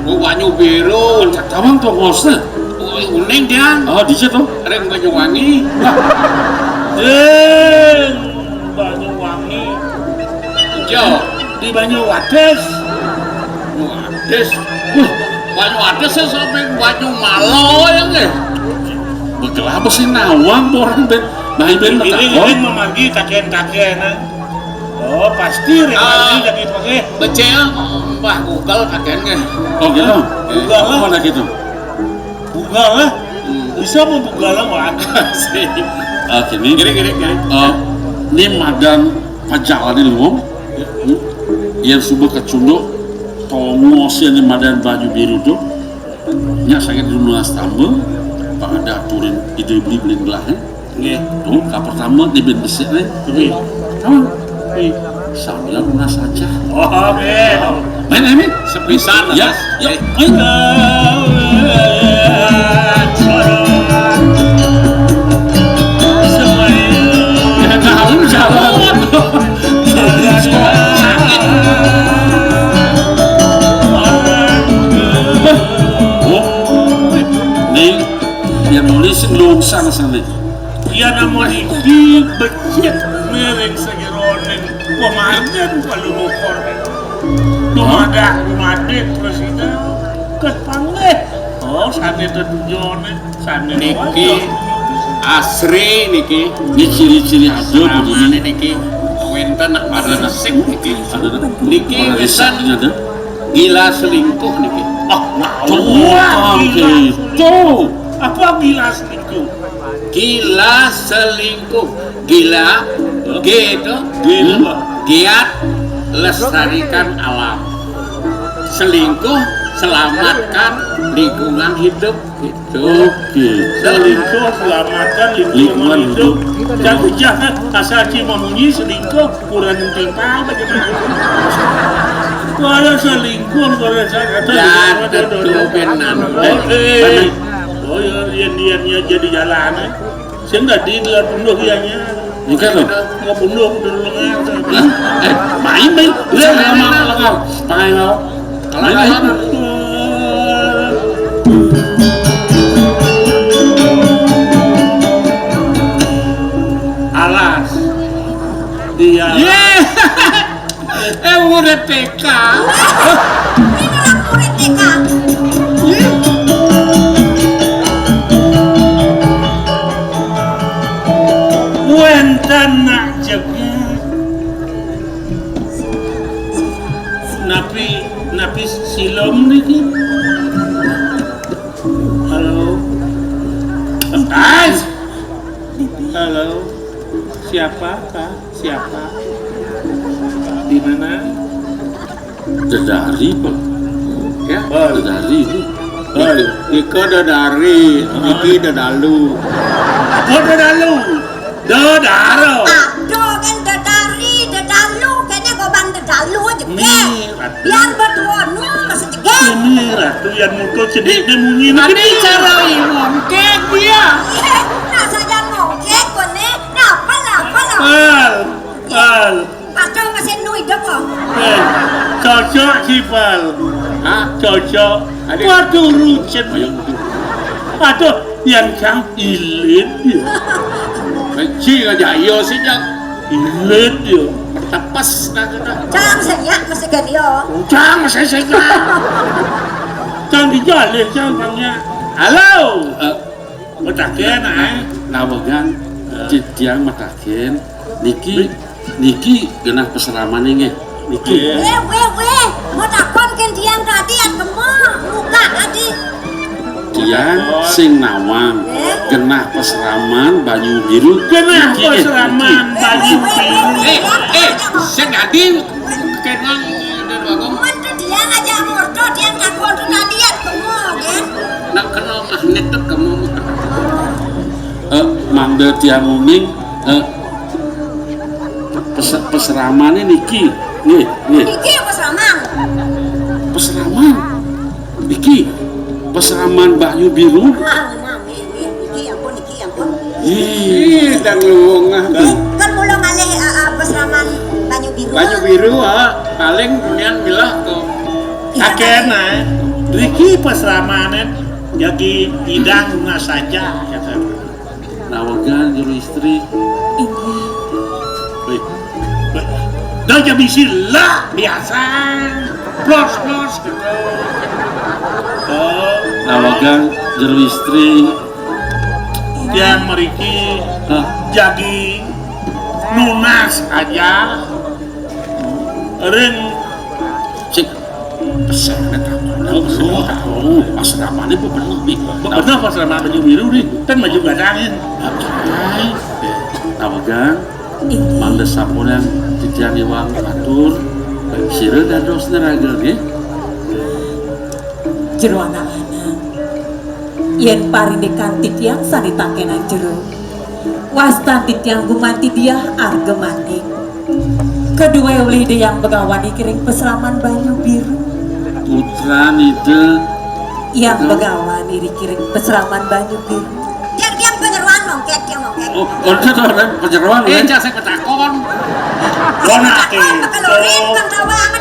Oh, Banyu Biru, cak tawang to bosna. Oh, uning tiang. Oh, di situ. Ring Banyuwangi. Ring Banyuwangi. Jo, di Banyu Wadis. Wadis. Wah, Banyu Wadis ya sampai Banyu Malo ya nggih. Bekel apa sih nawang orang ben. Nah, ben ini, ini memanggil kakek-kakek, nah. Oh, pasti rek. Ah, jadi pakai becel, Mbah Google kakeknya. Oh, gitu? Google lah. Mana gitu? Google lah. Hmm. Bisa mau Google lah, Wan. Ah, gini. Gini, gini, gini. Eh, ini madan pajalan ini, Wong. Hmm? Yang subuh kecunduk, tongos ini madan Banyu Biru tuh. Nya sakit dulu nastamba, Pak ada aturin ide beli-beli belah, eh. Nggih. Tuh, ka pertama di ben besik, eh. Nggih. Tahu? Nggih. Sambil lunas aja. Oh, nggih. Main ini? Sepisan, ya. Mas. Yuk, ayo. Ya, tahu, jalan. Sakit. Oh, nih, ya nulis lungsang sana. Ya namun iki becik miring segironing. Pamargin kalau mokor. Dumadak, dumadik, terus itu. Ket panggih. Oh, sané tetujoné, sané niki wajah. Asri niki. Ini ciri-ciri ada. Selamané niki wénten nak pada resik niki. Niki wénten gila selingkuh niki. Ah, nah, wah, gila selingkuh. Apa gila selingkuh? Gila selingkuh. Gila, G itu, G itu apa? Giat lestarikan alam. Selingkuh, selamatkan lingkungan hidup. Gitu. Oke. Selingkuh, selamatkan lingkungan hidup. Jangan jangan asal cuma munyi selingkuh, kurang timpal bagaimana? Kalau selingkuh, kalau saya kata, ya, tentu benar. Eh, eh. Oh, ya, yang dia jadi jalan, eh. Sing dadi gelar punduh iyanya. Engké to? Enggak punduh, punduh lengar. Lah, eh, main, main. Udah, lama, lama. Pakai mau. Main, main. Alas. Iya. Yé. Eh, murid T K. Ini lah murid T K. Wénten nak jegég. Napi, napi silom niki? Halo. Halo. Siapa, Pak? Siapa? Di mana? Dedari, Pak. Ya, Pak. Dedari ini. Pak, nika dedari, niki dedalu. Oh, dedalu. Dedaro. Aduh, kan dedari, dedalu, kayaknya goban dedalu aja, Pak. Biar berdua nu masih jegég. Ini Ratu yang mutu cedik dia munyi. Tadi cara imon kek dia. Iya, nah, saja ngongkek, koné. Nah, apa lah, apa lah? Al, al. Padahal masih nu hidup loh. Eh, cocok sih, Pal. Hah? Cocok. Aduh. Waduh, rucet. Ayo, aduh. Aduh, yang cang ilit ya. Benci aja, iya sih, Cang. Ilit ya. Tepes, nah, nah. Cang, saya masih gak dia. Cang, saya, saya, Cang. Cang dijalin, Cang, Cangnya. Halo. Eh, Mataken, ae. Nawegan, eh, ti-, tiang mataken, niki, niki genah pasramané nggih. Niki. Wéh, wéh, wéh, mau takon kén tiang tadi at kemo, muka tadi. Tiang sing nawang, eh? Genah pasraman Banyu Biru. Genah niki, eh, pasraman niki. Banyu Biru. Eh, eh, sing adi kenang, eh, Datu Agung. Mun tu tiang aja murto, tiang takon tu tadi at kemo, kan? Nak kena magnet tu kemo. Eh, mangda tiang uning, eh, pes-, pasramané niki. Nggih, nggih. Niki pasraman. Pasraman. Niki pasraman Banyu Biru. Ah, nah, nggih, nggih. Niki ampun, niki ampun. Ih, dang luwung ah. Kan mula malih, ah, ah, pasraman Banyu Biru. Banyu Biru, ah. Paling nian milah to. Iya, akéh, kan? Nah. Niki pasramané jagi idang saja, kata. Nawegan juru istri. Inggih. Wih, wih. Dah jadi sila biasa. Plus, plus gitu. Oh. Nawegan juru istri. Yang meriki. Hah? Jadi nunas aja. Ring. Cik. Pesan kata. Oh, oh, oh. Pas ramane bener nih. Bener pas ramane Banyu Biru nih. Kan maju gadangin. Nawegan. Inggih. Mangda sampun titiang iwang atur. Sira dados neraga nggih. Jero anak-anak. Yén parindikan titiang sané takénang jero. Wastan titiang gumanti Diah Arga Manik. Kedua olih Déyang Begawan iri ring pasraman Banyu Biru. Putran Ida. Yang Begawan iri ring pasraman Banyu Biru. Yang, yang penyeruan mongkek, yang mongkek. Oh, ora to, ora penyeruan. Eh, cak saya petakon. Ora to.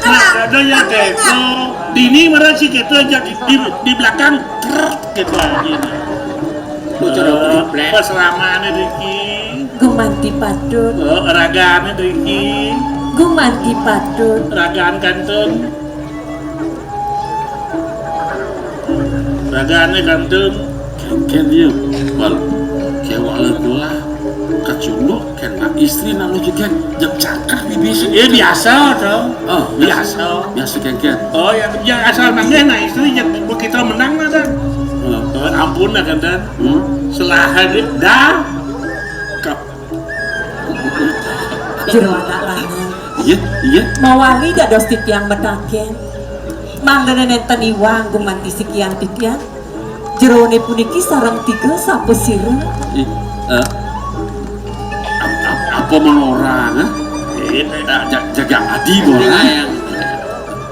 Nah, ada ya, Dek. Dini marang si kita aja di, di, di belakang. Trrrt, gitu aja. Bocor, eh, pas ramane iki. Gumanti patut. Eh, ragane iki. Mandi patut. Ragaan kantun. Ragané kantun. Kénkén ieu, Bal. Kéwala gelah kacunduk kén istri nang jeung cangkak di bisi. Eh, biasa to. Oh, biasa. Biasa. Biasa kénkén. Oh ya, ya asal manggih na istri jeung kita menang lah, Dan. Oh. Eh, ampun lah, kan, Dan. Hmm. Selahan dah. Jero anak lanang. Iya, iya. Mawali dados titiang metakén. Mangda nénten iwang gumanti sikian titiang. Jeroné puniki sareng tiga sapasira? Ih, eh, ap-, ap-, apa mah orang, eh? Eh, ja-, jaga adi, bola.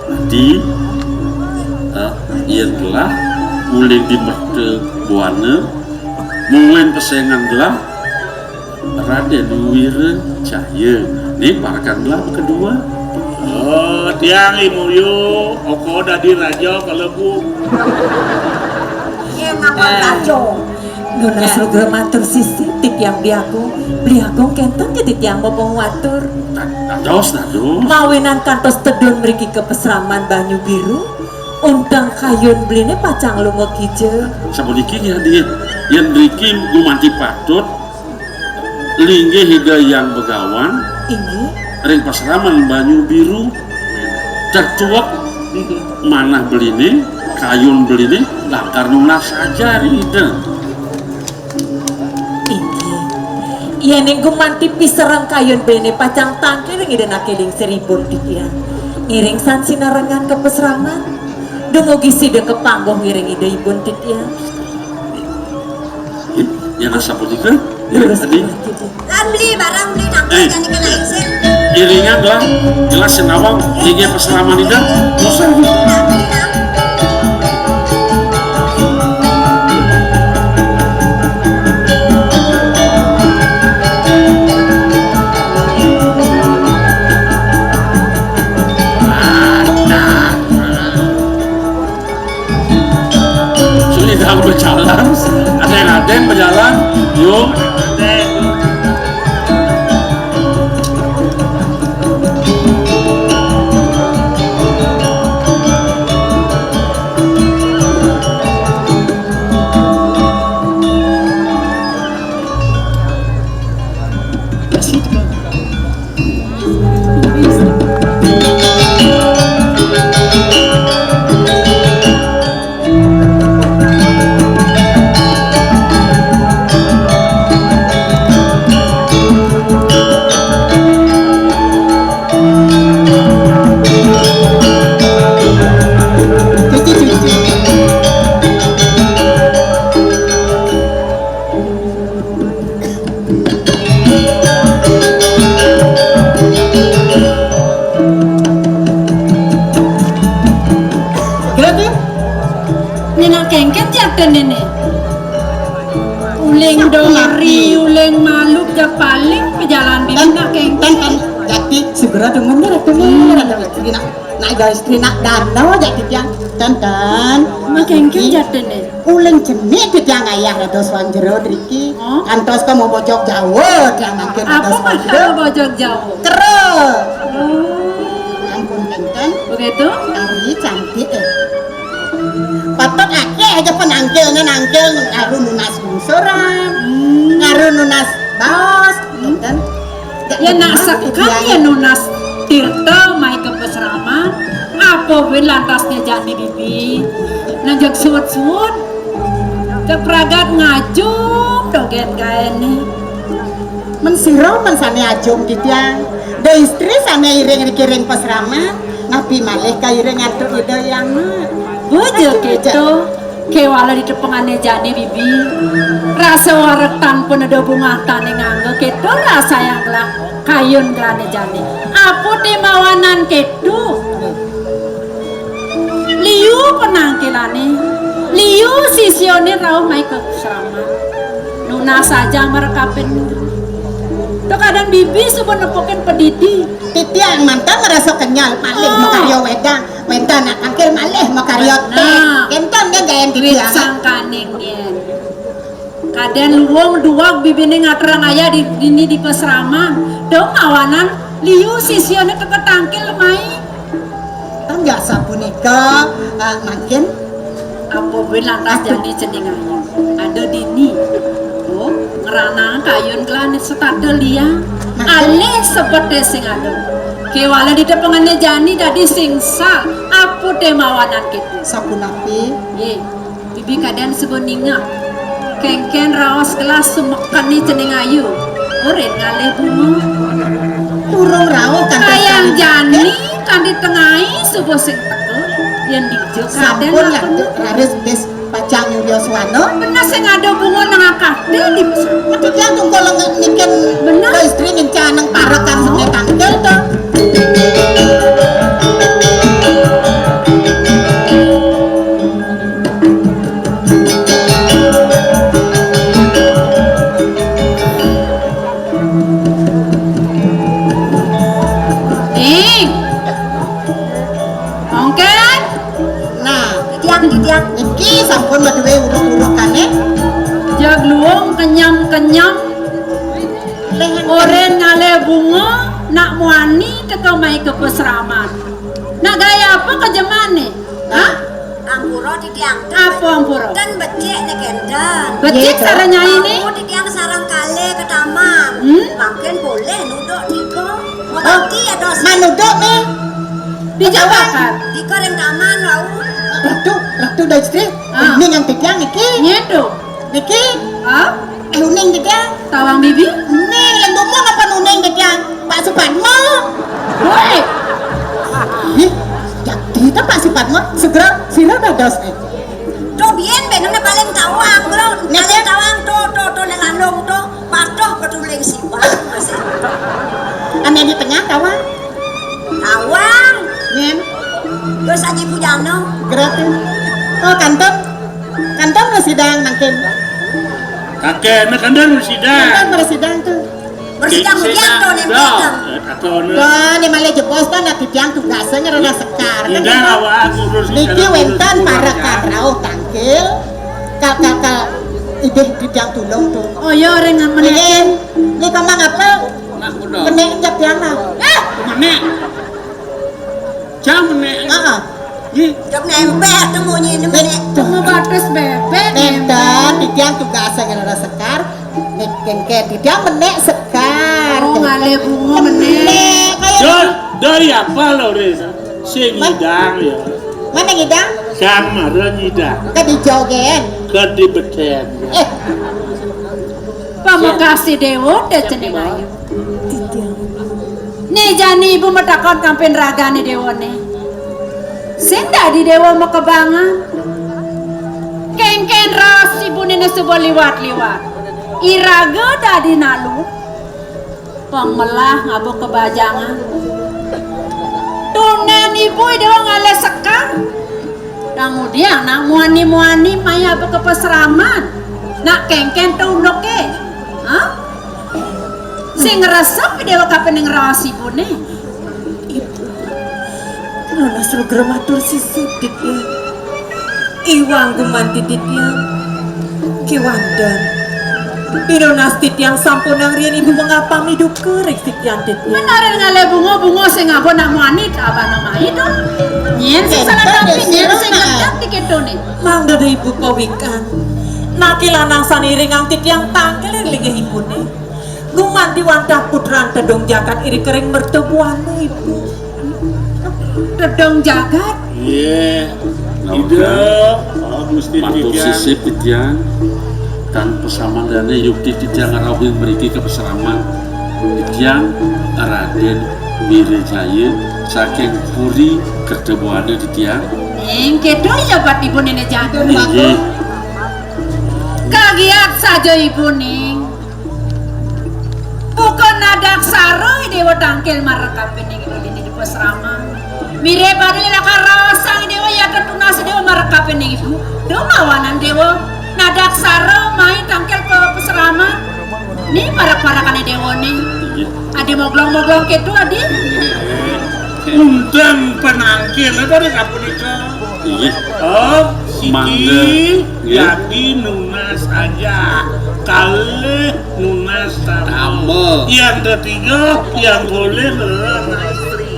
Adi, eh, yén gelah uling di merta buana, mungguing pesengan gelah, Radén Wira Cahya. Nih, parekan gelah kedua. Oh, tiang Imuyu, oko dadi raja kalebu. Iya, ngapan raja? Nunas lugra matur sisip, titiang Bli Agung. Bli Agung kénten ja titiang bapa matur. Dados, dados. Mawinan kantos tedun mriki ka pasraman Banyu Biru, unteng kayun beliné pacang lunga kija. Sapuniki nggih, Adi. Yén mriki gumanti patut, linggih Ida Hyang Begawan. Inggih. Ring pasraman Banyu Biru. Tetuek manah beliné, kayun beliné, lakar nunas saja ring Ida. Inggih. Yéning gumanti pisereng kayun beliné pacang tangkil ring Ida Naké Lingsir, ibun titiang. Ngiring san sinarengan ka pasraman. Dumugi sida kapangguh ngiring Ida, ibun titiang. Yén asapunika, Adi. Lan beli barang, beli nangkal, eh, jani kena isin. Iringan lah, jelas sing nawang, inggih pasraman Ida. Dosa. Nah, beli, nah. Sudah berjalan, ada yang ada yang berjalan, yuk. Kira-kira nyenak kéngkén jatun néné. Uling dori, uling maluk, ja paling pejalan bibit nak kéngkén. Tan, tan, tan. Jati segera demen, demen, demen. Nak, nak, guys, nak danau jati tiang. Tan, tan. Nak kéngkén jatun néné. Uling cenik titiang ayah dados wang jero driki. Hah? Kantos ka mabojog Jawa, tiang mangkin dados wang jero. Apa maksud mabojog Jawa? Kero. Oh. Ampun, kénten. Begitu? Ari cantik, eh. Patut akéh aja penangkilnya nangkil ngaru nunas bungsuran, hmm, ngaru nunas baos, kénten. Ya, nak sekam ya nunas tirta mai ka pasraman. Apa buin lantasnya jani bibi? Nah, jeg suud-suud. Jeg pragat ngajum dogén gaéné. Men sira men sané ajum titiang. Da istri sané iring-iring pasraman, napi malih kairing antuk Ida Hyang Mat. Bojo kéto. Kéwala di tepengané jani bibi. Rasa wareg tan pun ada bungah tané nganggo, kéto rasa yang gelah kayun gelané jani. Apa té mawanan kéto? Liu penangkilané, liu sisiané rauh mai ka sraman. Nunas saja marekapin. Tok kadang bibi suba nepukin pedidi. Titiang mantan ngerasa kenyal, malih makarya wedang. Wénten nak tangkil malih makarya téh. Kénten nggih gaén titiang. Sangkaning yén. Kadén luung duweg bibiné ngaturang ayah di dini di pasraman. Dong awanan Liu sisiané teka tangkil mai. Tangga sapunika, eh, mangkin. Apa buin lantas jani cening ayu? Ada dini. Oh, ngranang kayun kelane setata liang. Mangkin. Alih sebeté sing ada. Kéwala ditepengané jani dadi sing sah. Apa té mawanan kéto? Sapunapi? Nggih. Bibi kadén suba ningeh. Kéngkén raos gelah sumekané cening ayu. Orin ngalih bunga. Durung rauh kanti kayang jani kanti tengai suba sing teka. Yén dija kadén sampun lakonnya. Raris bis pacang nyuryaswana. Bener sing ada bunga nang akate di. Ngetu tiang tungkul nge-, niken. Bener. Ka istri ngencanang parekan sing tangkil to. Ning. Ongkén. Nah, titiang, titiang. Niki sampun madué uruk-urukane. Jag luung kenyem-kenyem. Leh. Oren ngalih bunga, nak muani teka mai ka pasraman. Nak gaya apa ka jemane? Hah? Ampura titiang. Apa ampura? Ten becik né kenten. Becik. Iya, sareng nyai né? Aku titiang sareng kalih ke taman. Hmm? Mangkin boleh nuduk nika. Mau tati ya, Dos? Man nuduk né. Di jawakan. Nika ring taman wau. Ratu, Ratu Dajri. Ah. Ini yang titiang niki. Nyedo. Niki. Hah? Eh, uning titiang. Tawang bibi? Uning, lan dumun apa uning titiang? Pak Supadma. Woi. Ih, jadi ta Pak Supadma? Segera sira dados, eh. Tuh, biyen benene paling tawang, Bro. Niki? Paling tawang tuh, tuh, tuh, ning landung tuh. Patuh ketuling sipat. Ane di tengah tawang. Tawang. Nyen. Wis aji pujana. Gratis. Oh, kantun. Kantun mresidang mangkin. Kakek, nek kantun mresidang. Kantun mresidang tuh. Mresidang ujian tuh, nek dah, datang. Eh, atau nek. Wah, ini malah jebos kan, nah, titiang tugasnya ngerana sekar. Kan indah, gitu. Awak ngurus. Niki wénten parekan rauh tangkil. Kal, kal, kal. Idih titiang tulung tuh. Oh, iya, ring menék. Ini, ini kemang apa? Nak kuda. Menék jep tiang, nah. Eh! Menék. Jam menék. Heeh. Ih. Jam nempel tuh munyi ini menék. Cuma batas bebek. Nenten, titiang tugasnya ngerana sekar. Nek kengke titiang menék sekar. Oh, ngalih bunga menék. Menék, kayak dari, dari apa lo, Ris? Sing ngidang ya. Mana ngidang? Sang mara ngidang. Ke di jogen. Ke di beden. Eh. Pamakasih Déwa, deh cening ayu. Né jani ibu matakon kampin ragané Déwané. Sing dadi Déwa makebangan. Kéngkén raos ibuné né suba liwat-liwat. Iraga dadi nalu. Pang melah ngaba kabajangan. Tunden ibu Déwa ngalih sekar. Dang ngudiang nak muani-muani maya baka pasraman. Nak kéngkén to unduké. Hah? Sing ngresep Déwa kapining raos ibuné. Ibu. Nunas lugra matur sisip titiang. Iwang gumanti titiang. Kéwanten. Pinunas titiang sampunang riin ibu mengapami duka ring titiang titiang. Menawi ngalih bunga-bunga sing ngaba nak muani abana mai to. Nyén sing salah tapi nyén sing gedeg di kétoné. Mangda ibu pawikan. Naki lanang sané iringang titiang tangkil ring linggih ibuné. Gumanti wantah putran tedung jagat iri kering mertubuana ibu. Tedung jagat? Iya. Ida, oh, Gusti matur titiang. Sisip titiang. Tan pasamandane yukti titiang ngrauhin mriki ka pasraman. Titiang Raden Wirajaya saking Puri Kertabuana titiang. Ing kéto ya bat ibu nenek jagat. Inggih. Kagiat saja ibu ning. Bukan nadaksara Déwa tangkil marekapining ibu dini di pasraman. Mirip pada lakar raosang Déwa ya ketunas Déwa marekapining ibu. Duh mawanan Déwa nadaksara mai tangkil ka pasraman. Ni parak-parakane Déwa ni. Adi moglong-moglong kéto adi. Undang penangkil dari sapunika. Inggih. Oh, siki mangga. Nggih. Yadi nunas aja. Kalih nunas tamba. Tamba. Yang ketiga, yang boleh adalah istri.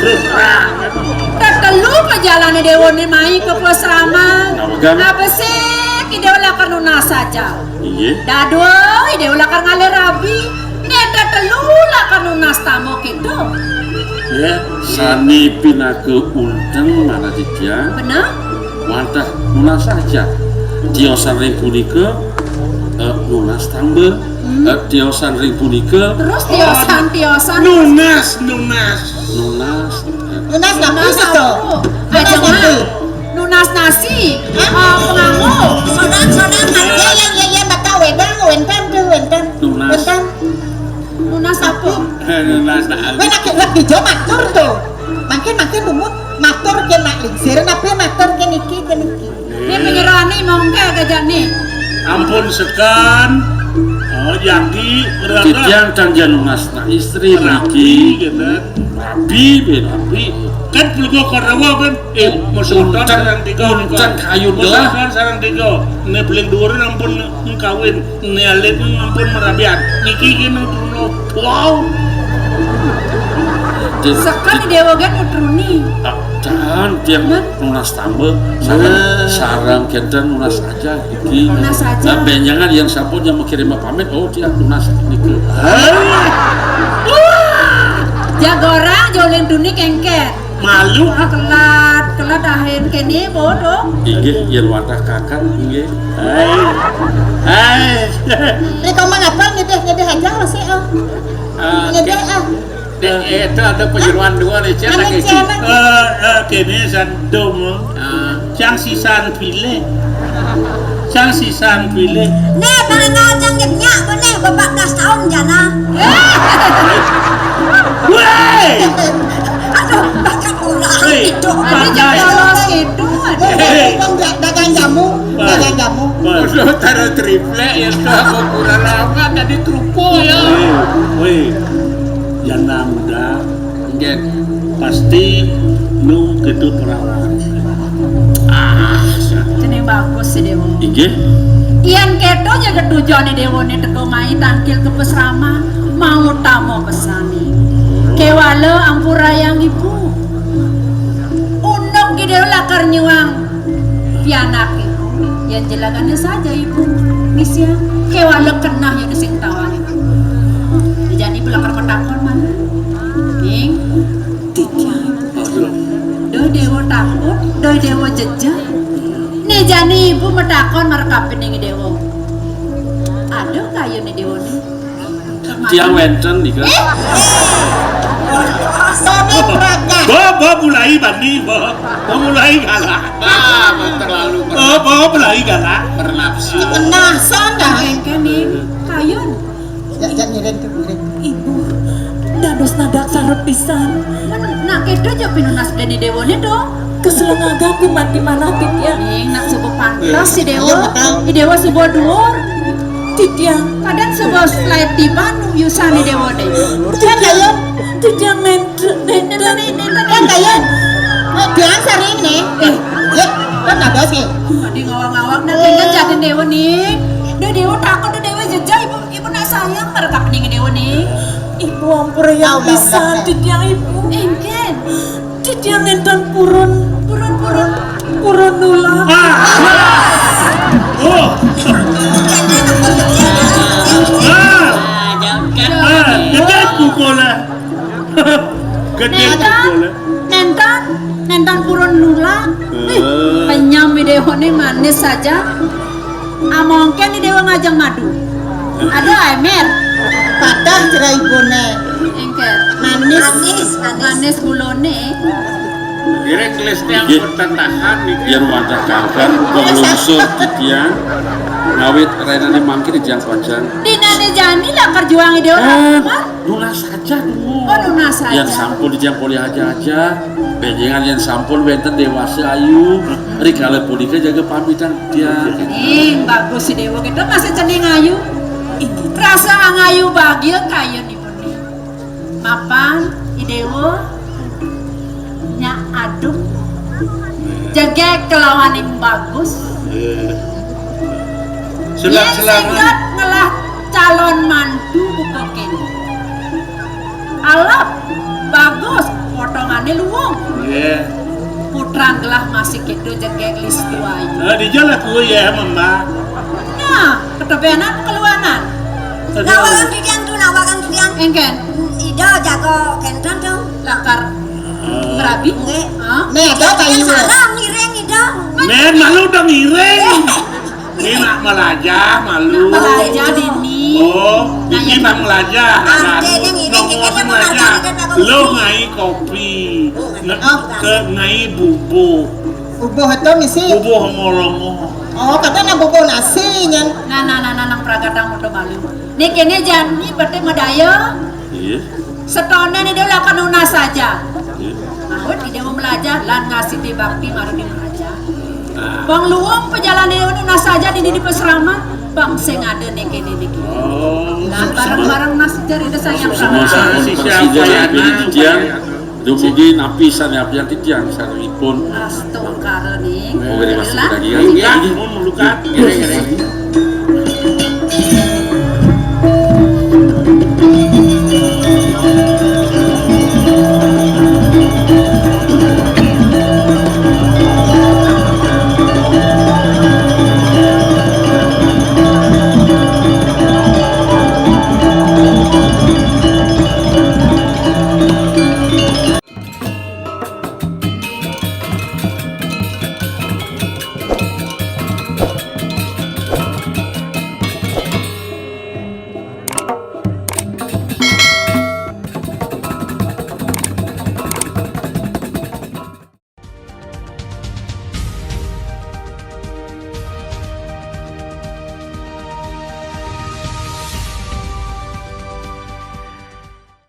Terus terang. Tetelu pejalané déwané mai ka pasraman. Apa, Kang? Apa sih, Déwa lakar nunas saja? Iya. Dadua, Déwa lakar ngalih rabi. Né tetelu lakar nunas tama kéto. Ya, sané pinaka unteng manah titiang. Bener? Wantah nunas saja. Tiosan ring punika, eh, nunas tamba. Hmm. Eh, tiosan ring punika. Terus tiosan, tiosan. Nunas, nunas. Nunas. Nunas napi, nunas Seto? Apa? Nunas ajeng napi? Nunas nasi. Hah? Eh, panganggo. Sodan, sodan, ya, ya, ya, ya, baka wedang, wénten tuh, wénten. Nunas. Wénten. Nunas apa? Eh, nunas napi? Wéh, lagi, lagi jo matur tuh. Mangkin, mangkin bungut matur ké nak lingsir, napi matur ké niki, ké niki. Né penyerahné mongké gajahné. Ampun sekan. Oh, jagi, berapa? Titiang tan jan nunas nak istri rabi, niki. Gitu. Rabi, ben rabi. Kan pelugo Korawa kan, eh, maksudnya sareng tiga. Unten kayun. Maksudnya sareng tiga. Né paling dhuwur ampun kawin, né alit ampun marabian. Niki gini Bruno. Wow. Sekan Déwa gén nutruni. Ah, jangan, tiang nunas tamba, sareng, sareng kénten nunas aja, iki. Nunas aja. Nah, bénjangan yang sampun yang makirim pamit, oh, tiang nunas niku. Jaga orang, jolin tuni kéngkén. Malu, ah. Kelat, kelat ahin kéné, bodoh. Inggih, yén wantah kakak, inggih. Hai. Hai. Rika mah ngapa ngedeh-ngedeh aja masih, ah. Ah, ngedeh, ah. Dek, eh, itu ada penyeruan dua nih, Cen, lagi. Cen, lagi. Eh, eh, kéné san dom. Ah. Cang sisan pilih. Cang sisan pilih. Né, barang cang nyak, bener, empat belas tahun jana. Wéh! Aduh, bakat ulah. Wéh, itu. Ada jam polos itu, ada. Héi. Dagang jamu, dagang jamu. Udah taruh triplek ya, sudah mau kurang lama tadi trupo ya. Wéh, wéh. Jana muda. Nggih. Pasti nu kéto perawan. Ah, cening bagus sih, Déwa. Inggih. Yén kéto jaga tujuané Déwané teka mai tangkil ka pasraman, mau tama pesané. Kéwala ampurayang ibu. Unduk Ki Déwa lakar nyuang pianaké. Yén jelagané saja ibu. Misia, kéwala kenah ya sing tawang. Jani ibu lakar matakon mana? Ning. Titiang. Aduh. Duh Déwa takut, duh Déwa jejeh. Né jani ibu matakon marep kapining Déwa. Aduh, kayuné Déwa né. Tiang wénten nika. Eh? Sami pragat. Bo, bo mulai bani, bo. Bo mulai galak. Ah, terlalu. Bo, bo mulai galak. Bernafsu. Kenasan dah. Kéngkén nih, kayun. Ya, ya, ngiring tuh, ngiring. Ibu, dados nadak sarep pisan. Men, nak kéto ja pinunas dani Déwané to. Keselengaga ku mati manah titiang. Ning, nak suba pantes si Déwa. Iya, betul. I Déwa suba duur. Titiang. Kadang suba slide tiban yusan i Déwané. Titiang, titiang nénten, nénten. Nénten, nénten. Kan kaya, eh, biasa ini. Eh, ya, kan ada sih. Tadi ngawak-ngawak, nah, kan jadi Déwa nih. Duh, Déwa takut, duh, Déwa jejeh, ibu. Ibu nak sayang marep kapining Déwa nih. Ibu ampura yang pisan, titiang ibu. Éngkén. Titiang nénten purun. Purun, purun. Purun nulak. Ah. Oh. Ah. Ah, gedé pukulé. Gedé pukulé. Nénten, nénten, nénten purun nulak. Ih, penyam i Déwa nih manis saja. Amongkén i Déwa ngajeng madu. Aduh, Emer. Patah cerai ibuné. Éngkén. Manis. Manis, manis. Manis gulané. Direk listnya. Inggih. Pertentahan nih. Yén wantah kancan, wong lungsur titiang. Ngawit rainané mangkin titiang panjang. Dinané jani lah perjuang i Déwa. Ah. Nunas saja dulu. Oh, nunas saja. Yén sampun titiang polih aja-aja. Bénjangan yén sampun wénten déwasa ayu. Rikala punika jaga pamitan titiang. Ning, bagus i Déwa kéto masih cening ayu. Inggih. Rasa ayu bagia kayun ibu nih. Mapan, i Déwa, nyak aduk. Jegég kelawan ing bagus. Eh. Yén sengget ngelah calon mantu buka kéné. Alap, bagus, potongané luung. Nggih. Putran gelah masih kéto jegég listu ayu. Eh, dija lah kuwi ya, Mama. Nah, ketebénan keluanan. Nawakan titiang tu, nawakan titiang. Éngkén. Ida jaga kénten tu. Lakar berabi? Nggih. Hah? Né ada kayu. Salah ngiring Ida. Mén, malu udah ngiring. Ini nak melajah, malu. Melajah dini. Oh, ini nak melajah. Nongol melajah. Lo ngai kopi, ngai bubuh. Bubuh itu misi. Bubuh molongo. Oh, kata nak bubuh nasi nyan. Nah, nah, nah, nah, nang pragatang udah malu. Né kéné jani berarti medaya. Iya. Setoné né dia akan nunas saja. Iya. Mahut dia mau melajah, lan ngasih di bakti maru di melajah. Bang luung pejalané nunas saja di di pesraman, bang sing ada né kéné né kéné. Oh. Lan bareng-bareng nas jari ada sayang sama. Sama-sama. Dumugi napi sané apian titiang sarengipun. Astungkara ning. Oke, Mas, lagi. Enggak, mau melukat.